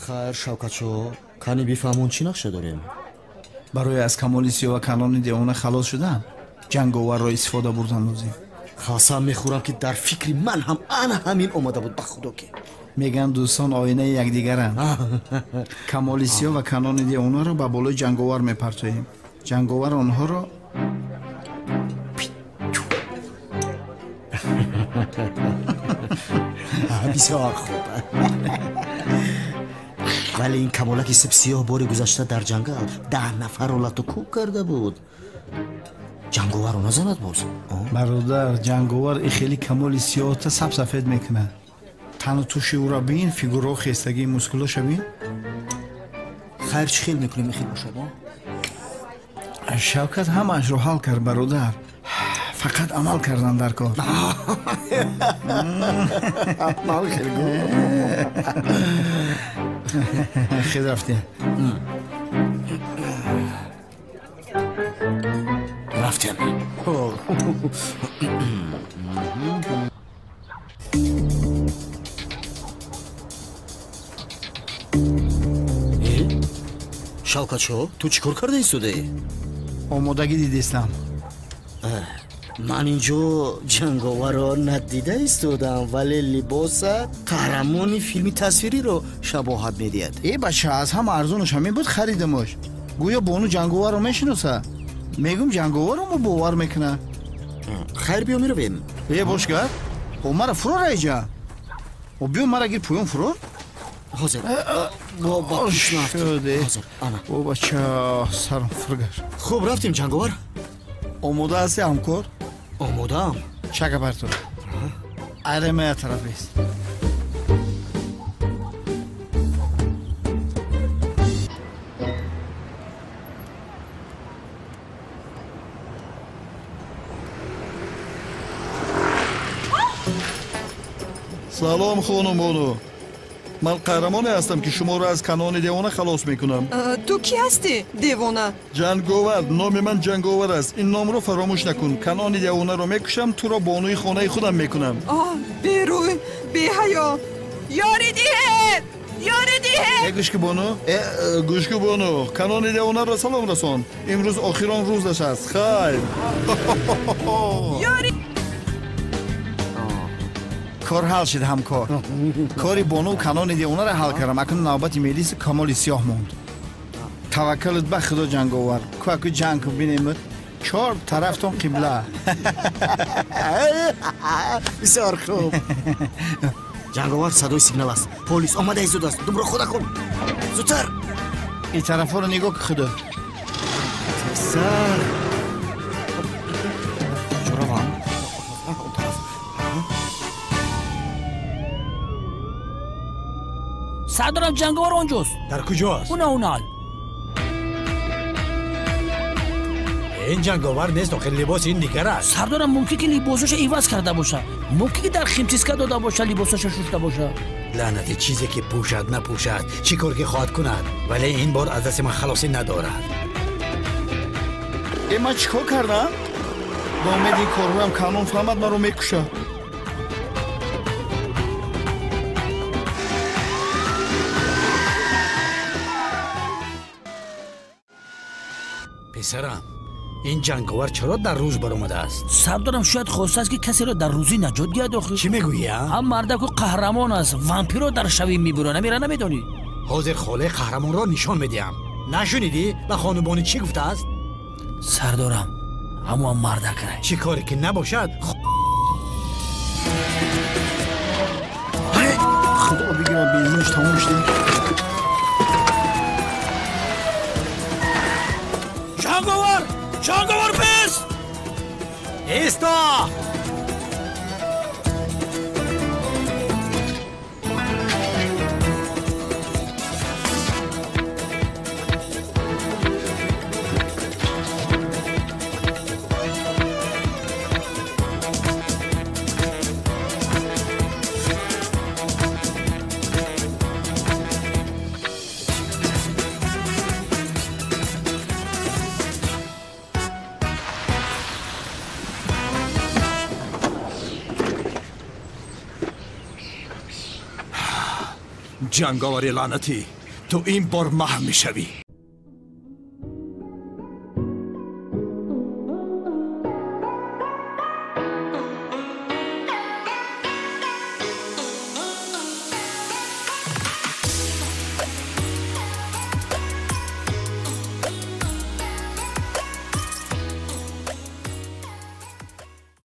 Хайр, Шавкатшо, кани бифаҳмон чӣ нақша дорем? Барои аз Камоли Сиёҳ ва Канони девона халос шудан ҷанговарро истифода бурдан лозим. Қасам мехӯрам, ки дар фикри ман ҳам ана ҳамин омада буд, ба худо ки. Мегӯянд, дӯстон оинаи якдигаранд. Камоли Сиёҳ ва Канони девонаро ба болои ҷанговар мепартоем. Ҷанговар онҳоро Бисёр хуб. Вале ин камолаки сипсиёҳ бори гузашта дар ҷангал 10 нафарро лату кӯб карда буд. Ҷанговарро назанад боз? Бародар, ҷанговар и хеле камоли сиёҳта сабсафед мекунад. Тану туши ӯро бин, фигурао, хестагии мускулоша бин. Хайр, чӣ хел мекунем, ихел бошад? Шавкат ҳамаашро ҳал кард, бародар. Фақат амал кардан дар кор. Амал хел. Хел рафтем. Рафтем. Шавкатшо, ту чӣ кор карда истодаӣ? Омодагӣ дидистам. Ман инҷо ҷанговарро надида истодам, вале либоса қаҳрамони филми тасвириро шабоҳат медиҳад. Э бача, аз ҳама арзонаш ҳамин буд, харидамош. Гӯё бону ҷанговарро мешиноса. Мегӯм, ҷанговарро мо бовар мекунад. Хайр, биё меравем. Э бошгар, о мара фурор айҷа. О биё мара гир пӯён фурор. Ҳозир. Ҳозир. О бача, сарам фургашт. Хуб, рафтем, ҷанговар. Омода ҳасти, ҳамкор? Омодаам. Чака бар ту. Айремая тараф бест. Салом, хонум бону. Ман қаҳрамоне ҳастам, ки шуморо аз Канони девона халос мекунам. Ту кӣ ҳастӣ, девона? Ҷанговар. Номи ман Ҷанговар аст. Ин номро фаромӯш накун. Канони девонаро мекушам, туро бонуи хонаи худам мекунам. Оҳ, берӯй, беҳаё! Ёрӣ диҳед! Ёрӣ диҳед! Э, гӯш ки бону. Гӯш ки бону, Канони девонаро салом расон. Имрӯз охирон рӯзаш аст. Хайр. Ёрӣ. Кор ҳал шид, ҳамкор. Кори бону Канони девонаро ҳал кардам. Акнун навбати мелиси Камоли Сиёҳ монд. Таваккалут ба худо, ҷанговар. Кӯаку ҷанг кун, бинемуд. Чор тарафтон қибла. Бисёр хуб. Ҷанговар, садои сигнал аст. Полис омада истодааст. Думро хода кун. Зудтар. Ин тарафҳоро нигоҳ ки, худо. Тезтар. Куҷо равам? Он тараф. Сардорам, ҷанговар онҷост. Дар куҷост? Уна унал. Ин ҷанговар нест, охир либоси ин дигар аст. Сардорам, мумкин ки либосаша иваз карда боша. Мумкин ки дар химчистка дода боша, либосаша шушта боша. Лаънати чизе ки пӯшад, напӯшад, чӣ кор ки хоҳад кунад, вале ин бор аз дасти ман халосӣ надорад. Э, ман чӣ кор кардам? Ба умеди ин корҳоям Канон фаҳмад, маро мекушад. Писарам, ин ҷанговар чаро дар рӯз баромадааст? Сардорам, шояд хостааст, ки касеро дар рӯзӣ наҷот диҳад охир. Чӣ мегӯӣ, а? Ҳам мардаку қаҳрамон аст, вампирро дар шавӣ мебурад. Намера намедонӣ? Ҳозир холаи қаҳрамонро нишон медиҳам. Нашунидӣ ба хонумбонӣ чӣ гуфтааст? Сардорам, ҳамоам мардакай. Чӣ коре ки набошад. Худо бигирад, бензинаш тамом шуд. Ҷанговар! Ҷанговар, бес! Исто! Ҷанговари лаънатӣ, Ту ин бор маҳв мешавӣ.